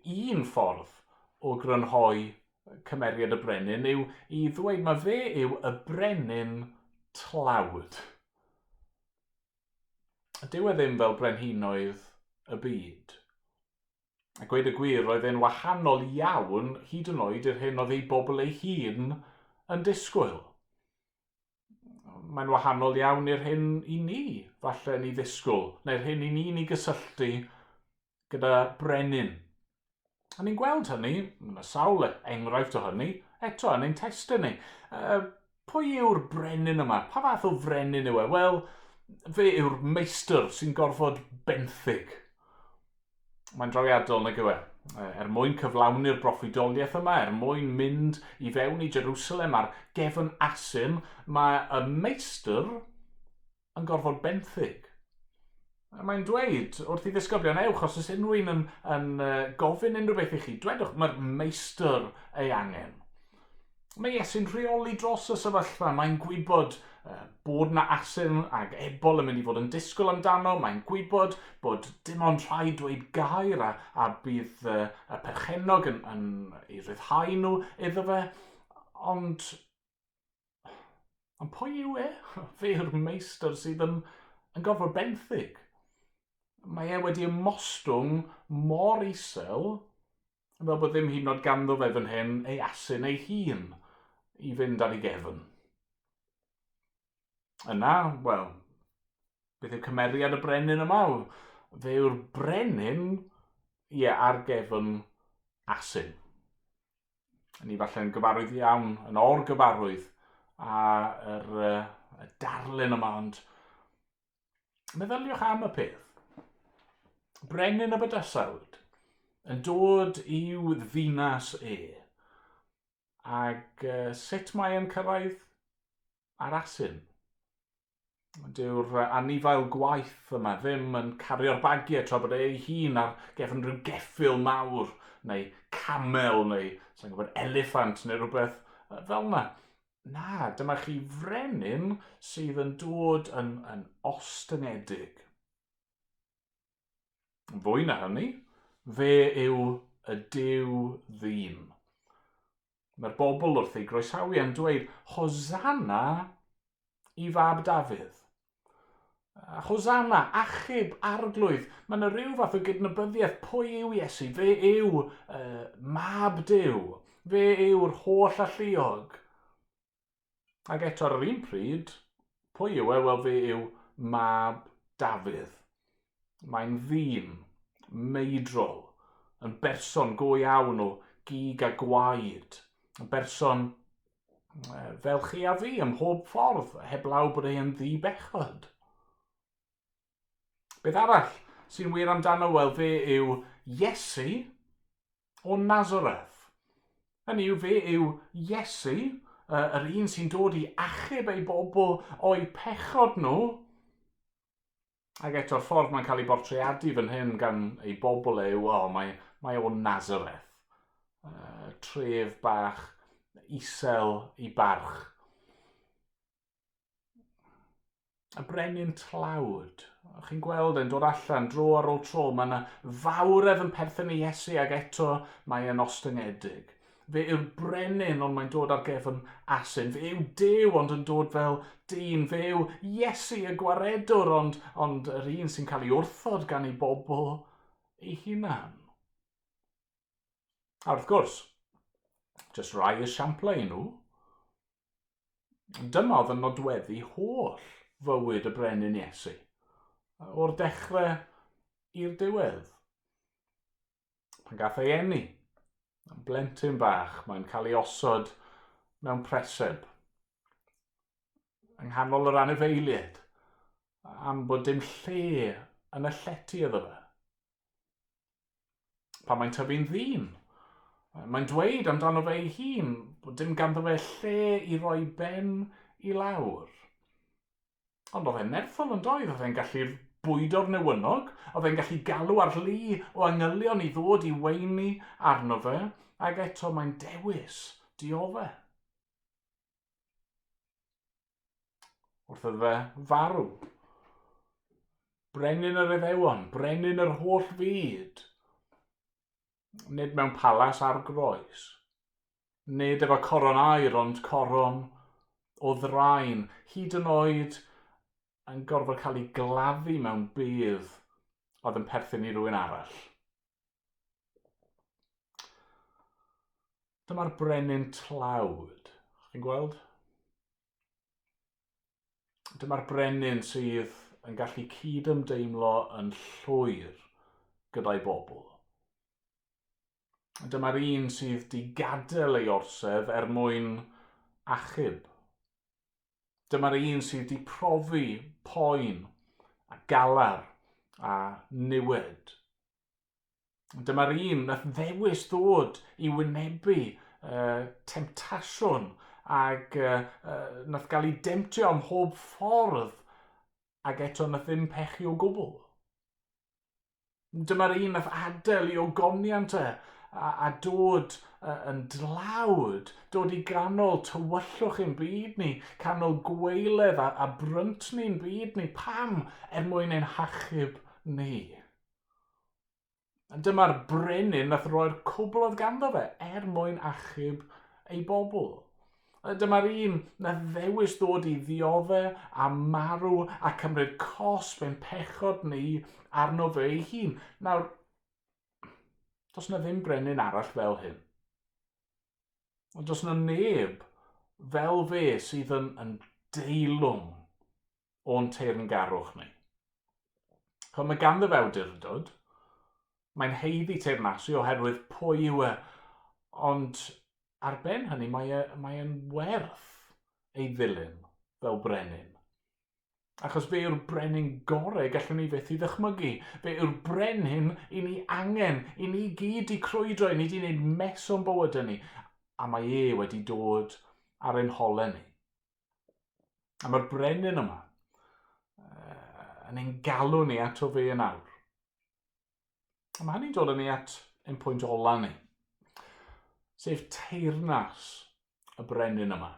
un ffordd o grynhoi cymeriad y brenin yw i ddweud mae fe yw y brenin tlawd. Dyw e ddim fel brenhinoedd y byd. A gweud y gwir, roedd e'n wahanol iawn hyd yn oed i'r hyn oedd ei bobl ei hun yn disgwyl. Mae'n wahanol iawn i'r hyn i ni, falle, ni ddisgwyl, neu'r hyn i ni'n ei gysylltu gyda brenin. A ni'n gweld hynny, mae yna sawl enghraifft o hynny, eto yn ein testun ni. Uh, pwy yw'r brenin yma? Pa fath o frenin yw e? Wel, fe yw'r meistr sy'n gorfod benthyg. Mae'n drawiadol, nag yw e? Er mwyn cyflawni'r broffwydoliaeth yma, er mwyn mynd i fewn i Jerusalem ar gefn asyn, mae y meistr yn gorfod benthyg. Mae'n dweud wrth i ddisgyblion, ewch, os oes unrhyw un yn, yn gofyn unrhyw beth i chi, dwedwch, mae'r meistr ei angen. Mae Iesu'n rheoli dros y sefyllfa. Mae'n gwybod bod na asyn ag ebol yn mynd i fod yn disgwyl amdano. Mae'n gwybod bod dim ond rhaid dweud gair a, a bydd y, y perchennog yn, yn ei ryddhau nhw iddo fe. Ond, ond pwy yw e? Fe yw'r meistr sydd yn, yn gorfod benthyg. Mae e wedi ymostwng mor isel fel bod ddim hyd yn oed ganddo fe fan hyn ei asyn ei hun i fynd ar ei gefn. Yna, wel, beth yw cymeriad y brenin yma? Fe yw'r brenin, ie, ar gefn asyn. Ni falle'n gyfarwydd iawn, yn or-gyfarwydd â yr, y darlun yma, ond Meddyliwch am y peth. Brenin y bydysawd yn dod i'w ddinas e. Ac uh, sut mae e'n cyrraedd ar asyn? Dyw'r anifail gwaith yma ddim yn cario'r bagiau tra bod ei hun ar gefn rhyw geffyl mawr neu camel neu sa'n gwybod eliffant neu rhywbeth fel yna. Na, dyma chi frenin sydd yn dod yn, yn ostyngedig. Fwy na hynny, fe yw y Duw ddyn. Mae'r bobl wrth ei groesawu yn dweud, Hosanna i fab Dafydd. Hosanna, achub, arglwydd. Mae yna rhyw fath o gydnabyddiaeth pwy yw Iesu. Fe yw uh, mab Duw. Fe yw'r holl alluog. Ac eto ar yr un pryd, pwy yw e? Wel, fe yw mab Dafydd. Mae'n ddyn meidrol, yn berson go iawn o gig a gwaed, yn berson fel chi a fi ym mhob ffordd, heblaw bod ei yn ddi-bechod. Beth arall sy'n wir amdano? Wel, fe yw Iesu o Nazareth. Hynny yw, fe yw Iesu, yr un sy'n dod i achub ei bobl o'i pechod nhw. Ac eto'r ffordd mae'n cael ei bortreadu fan hyn gan ei bobl e yw, o, mae, mae o Nazareth. Uh, tref bach isel i barch. Y brenin tlawd. Chi'n gweld e'n dod allan dro ar ôl tro. Mae yna fawredd yn perthyn i Iesu ac eto mae e'n ostyngedig. Fe yw'r brenin, ond mae'n dod ar gefn asyn. Fe yw Duw, ond yn dod fel dyn. Fe yw Iesu, y gwaredwr, ond, ond yr un sy'n cael ei wrthod gan ei bobl ei hunan. A wrth gwrs, jyst rai esiamplau i nhw. Dyma oedd yn nodweddu holl fywyd y brenin Iesu, o'r dechrau i'r diwedd. Pan gath ei eni, yn blentyn bach, mae'n cael ei osod mewn preseb yng nghanol yr anifeiliaid am bod dim lle yn y llety iddo fe. Pan mae'n tyfu'n ddyn, mae'n dweud amdano fe ei hun bod dim ganddo fe lle i roi ben i lawr. Ond oedd e'n nerthol yn doedd? Oedd e'n gallu bwydo'r newynog, oedd e'n gallu galw ar lu o angylion i ddod i weini arno fe, ac eto mae'n dewis diodde. Wrth iddo fe farw. Brenin yr Iddewon, brenin yr holl fyd. Nid mewn palas ar groes. Nid efo coron aur, ond coron o ddraen, hyd yn oed yn gorfod cael ei gladdu mewn bedd oedd yn perthyn i rywun arall. Dyma'r brenin tlawd. Chi'n gweld? Dyma'r brenin sydd yn gallu cyd-ymdeimlo yn llwyr gyda'i bobl. Dyma'r un sydd di gadael ei orsedd er mwyn achub. Dyma'r un sydd di profi poen a galar a niwed. Dyma'r un nath ddewis ddod i wynebu temtasiwn ac nath gael ei demtio am mhob ffordd ac eto nath ddim pechu o gwbl. Dyma'r un nath adael i ogoniant e a dod yn dlawd, dod i ganol tywyllwch ein byd ni, canol gwaeledd a bryntni'n byd ni. Pam? Er mwyn ein hachub ni. Dyma'r brenin nath roi'r cwbl oedd ganddo fe er mwyn achub ei bobl. Dyma'r un na ddewis ddod i ddiodde a marw a cymryd cosb ein pechod ni arno fe ei hun. Nawr, does na ddim brenin arall fel hyn. Ond does na neb fel fe sydd yn deilwng o'n teyrngarwch ni. Ch'mod, mae ganddo fe awdurdod, mae'n haeddu teyrnasu oherwydd pwy yw e, ond ar ben hynny mae e, mae e'n werth ei ddilyn fel brenin. Achos fe yw'r brenin gorau gallwn ni fyth i ddychmygu. Fe yw'r brenin i ni angen, i ni gyd i crwydro, i ni di wneud mes o'n bywydau ni. A mae e wedi dod ar ein holau ni. A mae'r brenin yma yn ein galw ni ato fe yn awr. A mae hynny'n dod â ni at ein pwynt ola ni, sef teyrnas y brenin yma.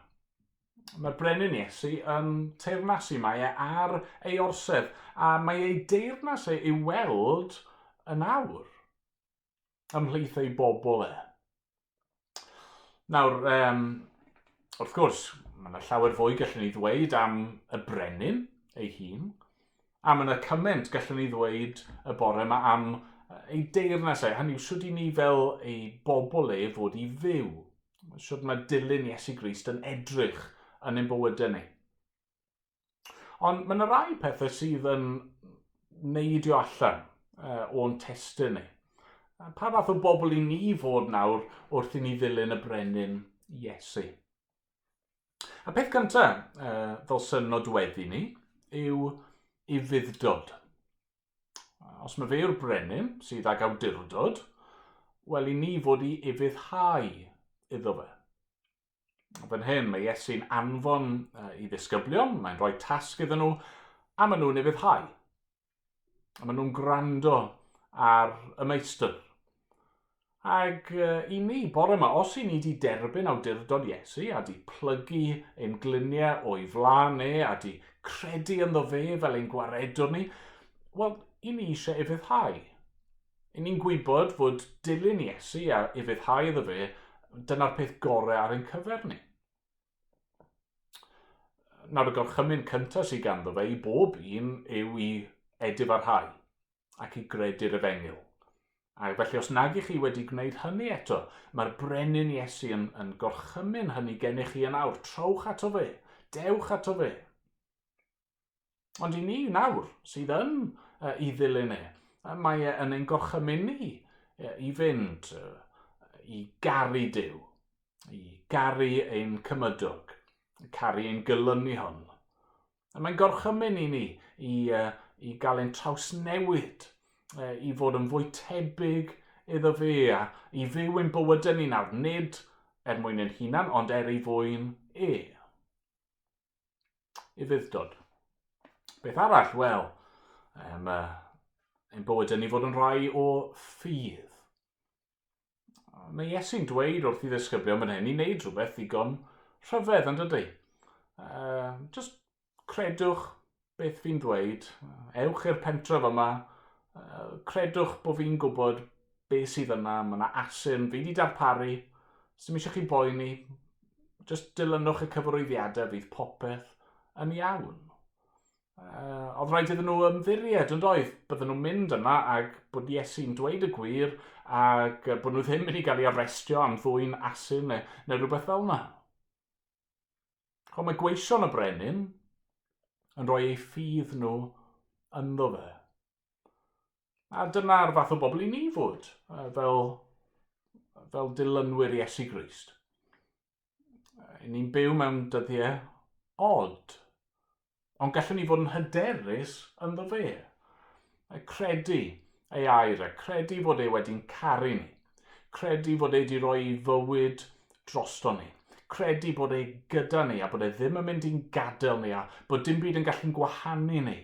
Mae'r brenin Iesu yn teyrnasu, mae e ar ei orsedd, a mae ei deyrnas e i'w weld yn awr ymhlith ei bobl e. Nawr, wrth gwrs, mae yna llawer fwy gallwn ni ddweud am y brenin ei hun, a mae yna cymaint gallwn ni ddweud y bore yma am ei deyrnas e. Hynny yw, shwd i ni fel ei bobl e fod i fyw? Shwd mae dilyn Iesu Grist yn edrych yn ein bywydau ni? Ond mae yna rai pethau sydd yn neidio allan o'n testun ni. Pa fath o bobl i ni fod nawr wrth i ni ddilyn y brenin Iesu? A peth cyntaf, fel sy'n nodweddu ni, yw ufudd-dod. Os mae fe yw'r brenin sydd ag awdurdod, wel i ni fod i ufuddhau iddo fe. Fan hyn, mae Iesu'n anfon i ddisgyblion, mae'n rhoi tasg iddyn nhw, a maen nhw'n ufuddhau. A maen nhw'n gwrando ar y meistr. Ac i ni, bore yma, os i ni wedi derbyn awdurdod Iesu a di plygu ein gliniau o'i flaen e a di credu ynddo fe fel ein gwaredwr ni, wel, i ni eisiau ufuddhau. I ni'n gwybod fod dilyn Iesu a ufuddhau iddo fe, dyna'r peth gorau ar ein cyfer ni. Nawr y gorchymyn cyntaf sydd ganddo fe i bob un yw i edifarhau ac i gredu'r efengyl. A felly os nag ych chi wedi gwneud hynny eto, mae'r brenin Iesu yn gorchymyn hynny gennych chi yn awr. Trowch ato fe, dewch ato fe. Ond i ni nawr, sydd yn i ddilyn e, mae e yn ein gorchymyn ni i fynd, i garu Duw, i garu ein cymydog, caru ein gelynion. A mae'n gorchymyn i ni i gael ein trawsnewid, i fod yn fwy tebyg iddo fe a i fyw ein bywydau ni nawr, nid er mwyn ein hunan, ond er ei fwyn e. Ufudd-dod. Beth arall? Wel, um, ein bywydau ni fod yn rhai o ffydd. Mae Iesu'n dweud wrth i ddisgyblion fan hyn i wneud rhywbeth ddigon rhyfedd, yn dydy? Just credwch beth fi'n dweud, ewch i'r pentref yma, credwch bod fi'n gwybod beth sydd yna, mae yna asyn, fi wedi darparu, sy'n eisiau chi boeni, just dilynwch y cyfarwyddiadau, fydd popeth yn iawn. Oedd rhaid iddyn nhw ymddiried, yn doedd? Bydden nhw'n mynd yna ac bod Iesu'n dweud y gwir ac bod nhw ddim mynd i gael ei arestio am ddwyn asyn neu, neu rhywbeth fel yna. Ond mae gweision y brenin yn rhoi eu ffydd nhw ynddo fe. A dyna'r fath o bobl i ni fod, fel, fel dilynwyr Iesu Grist. Ni'n byw mewn dyddiau od, ond gallwn ni fod yn hyderus ynddo fe. Credu ei air, a credu fod e wedi'n caru ni. Credu fod e wedi rhoi ei fywyd drosto ni. Credu bod e gyda ni a bod e ddim yn mynd i'n gadael ni a bod dim byd yn gallu'n gwahanu ni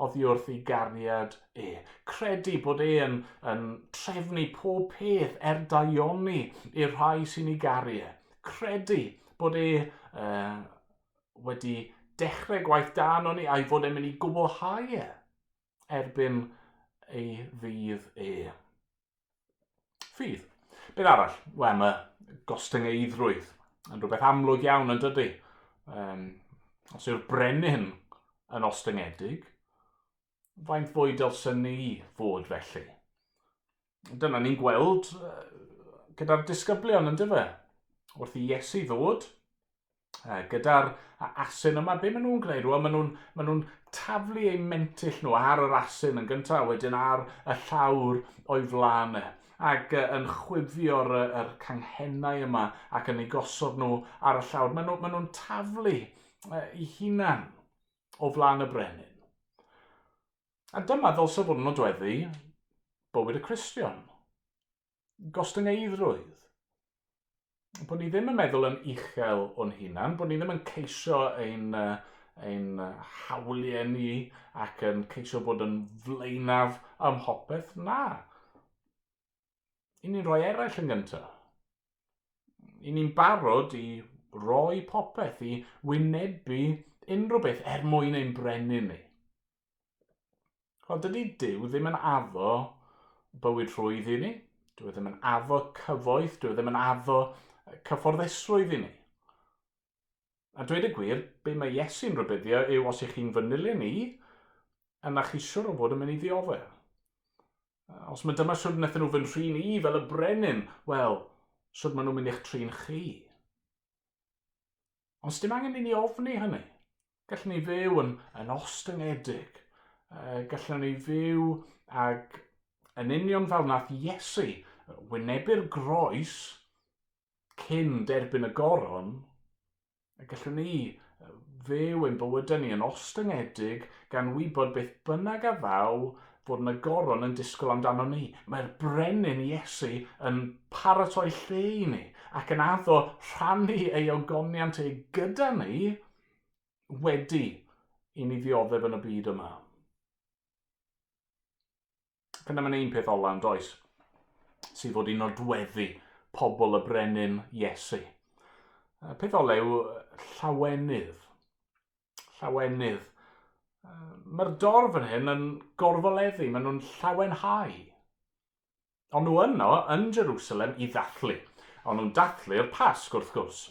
oddi wrth ei gariad e. Credu bod e yn, yn trefnu pob peth er daioni i'r rhai sy'n ei garu e. Credu bod e uh, wedi dechrau gwaith da arno ni a'i fod e'n mynd i gwblhau e erbyn ei ddydd e. Ffydd. Beth arall? Wel, mae gostyngeiddrwydd yn rhywbeth amlwg iawn yn dydy. Um, os yw'r brenin yn ostyngedig, faint fwy dylsen ni fod felly? Dyna ni'n gweld gyda'r disgyblion yn dyfe. Wrth i Iesu ddod, Gyda'r asyn yma, be maen nhw'n gwneud? Wel, maen nhw'n ma nhw taflu eu mentyll nhw ar yr asyn yn gyntaf, wedyn ar y llawr o'i flaen e, ac yn chwifio'r yr canghennau yma ac yn eu gosod nhw ar y llawr. Maen nhw'n nhw taflu eu hunan o flaen y brenin. A dyma ddylse fod yn nodweddu bywyd y Cristion. Gostyngeiddrwydd. Bod ni ddim yn meddwl yn uchel o'n hunan, bod ni ddim yn ceisio ein, ein hawliau ni ac yn ceisio bod yn flaenaf ym mhopeth, na. I ni'n rhoi eraill yn gyntaf. I ni'n barod i roi popeth, i wynebu unrhyw beth er mwyn ein brenin ni. Wel, dydy Duw ddim yn addo bywyd rhwydd i ni. Dyw e ddim yn addo cyfoeth, dyw e ddim yn addo cyfforddusrwydd i ni. A dweud y gwir, be mae Iesu'n rhybuddio yw os ych chi'n fy nilyn i, yna chi siwr o fod yn mynd i ddioddef. Os mae dyma siwr wnaethon nhw fy nhrin i fel y brenin, wel, siwr maen nhw'n mynd i'ch trin chi. Ond sdim angen i ni ofni hynny. Gallwn ni fyw yn, yn ostyngedig. Gallwn ni fyw ag yn union fel nath Iesu wynebu'r groes cyn derbyn y goron, a gallwn ni fyw ein bywydau ni yn ostyngedig gan wybod beth bynnag a ddaw fod yna goron yn disgwyl amdano ni. Mae'r brenin Iesu yn paratoi lle i ni ac yn addo rhannu ei ogoniant e gyda ni wedi i ni ddioddef yn y byd yma. Ac yna mae'n un peth ola yn does, sydd fod i nodweddu pobl y brenin Iesu. Peth ola yw llawenydd. Llawenydd. Mae'r dorf yn hyn yn gorfoleddu, maen nhw'n llawenhau. Ond nhw yno yn Jerusalem i ddathlu. Ond nhw'n dathlu'r Pasg wrth gwrs.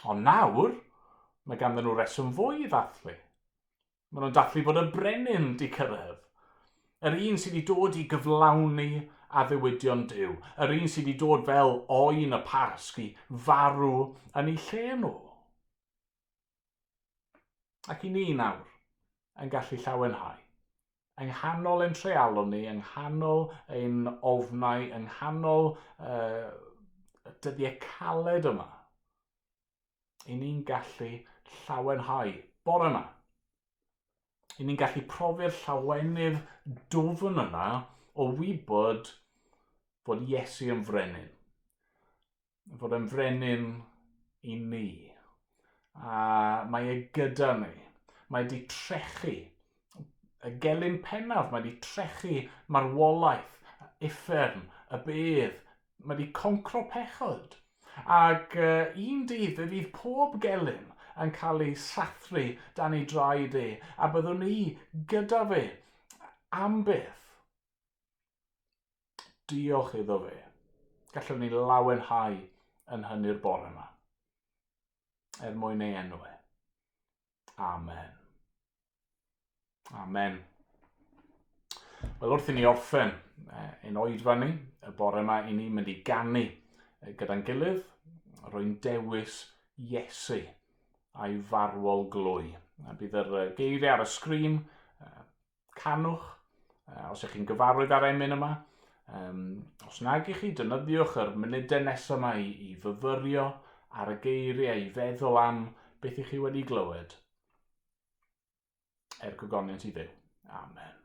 Ond nawr, mae ganddyn nhw reswm fwy i ddathlu. Maen nhw'n dathlu bod y brenin di cyrraedd. Yr un sydd wedi dod i gyflawni addewidion Duw. Yr un sydd wedi dod fel oen y Pasg i farw yn eu lle nhw. Ac i ni nawr, yn gallu llawenhau. Yng nghanol ein treialon ni, yng nghanol ein ofnau, yng nghanol uh, dyddiau caled yma, i ni'n gallu llawenhau bore yma. I ni'n gallu profi'r llawenydd dwfn yna o wybod fod Iesu yn frenin. Fod e'n frenin i ni. A mae e gyda ni. Mae wedi trechu y gelyn pennaf, mae wedi trechu marwolaeth, uffern, y bedd. Mae wedi concro pechod. Ac un dydd fe fydd pob gelyn yn cael ei sathru dan ei draed e, a byddwn ni gyda fe am byth. Diolch iddo fe. Gallwn ni lawenhau yn hynny'r bore yma. Er mwyn ei enw e. Amen. Amen. Wel, wrth i ni orffen ein oedfa ni, y bore yma, i ni'n mynd i ganu gyda'n gilydd, rwy'n dewis Iesu a'i farwol glwy. A bydd yr geiriau ar y sgrin, Canwch, os ych chi'n gyfarwydd â'r emyn yma. Os nag i chi, defnyddiwch yr munudau nesaf yma i fyfyrio ar y geiriau, i feddwl am beth ych chi wedi glywed. Er gogoniant i Dduw. Amen.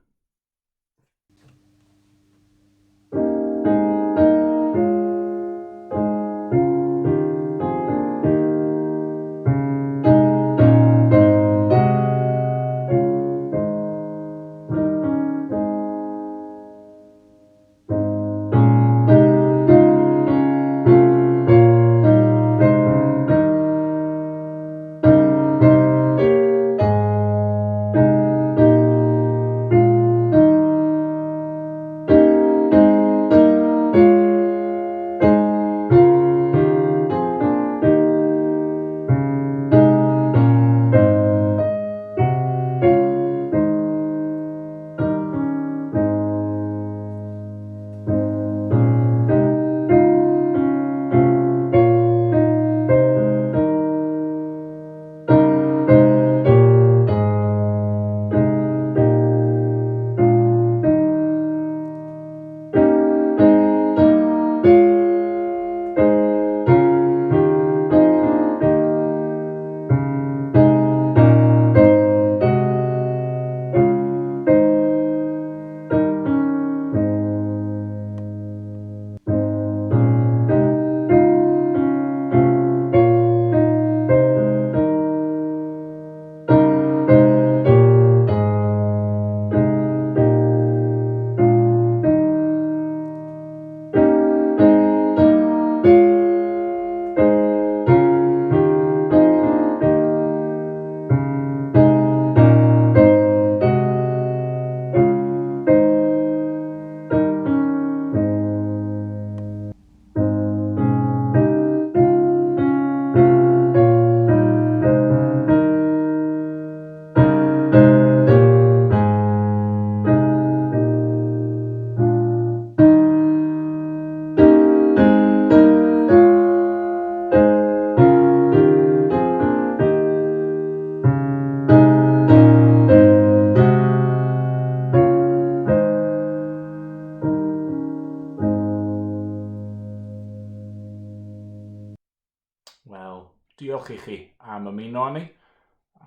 Wel, diolch i chi am ymuno â ni,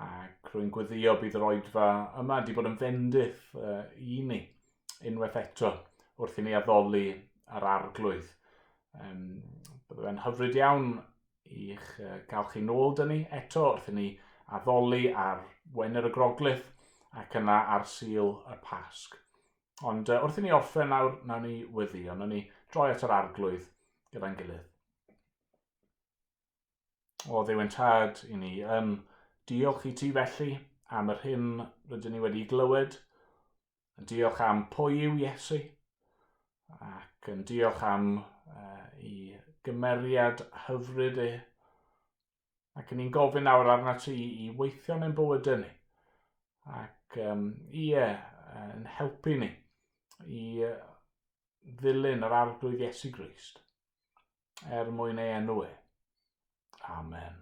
ac rwy'n gweddio bydd yr oedfa yma wedi bod yn fendith i ni unwaith eto wrth i ni addoli yr arglwydd. Bydde fe'n hyfryd iawn i'ch gael chi nôl dyn ni eto wrth i ni addoli ar Wener y Groglith ac yna ar Sul y Pasg. Ond wrth i ni orffen nawr, nawn ni weddio, nawn ni droi at yr arglwydd gyda'n gilydd. O Dduw ein Tad, i ni yn diolch i ti felly am yr hyn rydyn ni wedi glywed, yn diolch am pwy yw Iesu, ac yn diolch am i gymeriad hyfryd e. Ac yn ni'n gofyn nawr arna ti i weithio yn ein bywydau ni, ac ie, yn helpu ni i ddilyn yr Arglwydd Iesu Grist er mwyn ei enw e. Amen.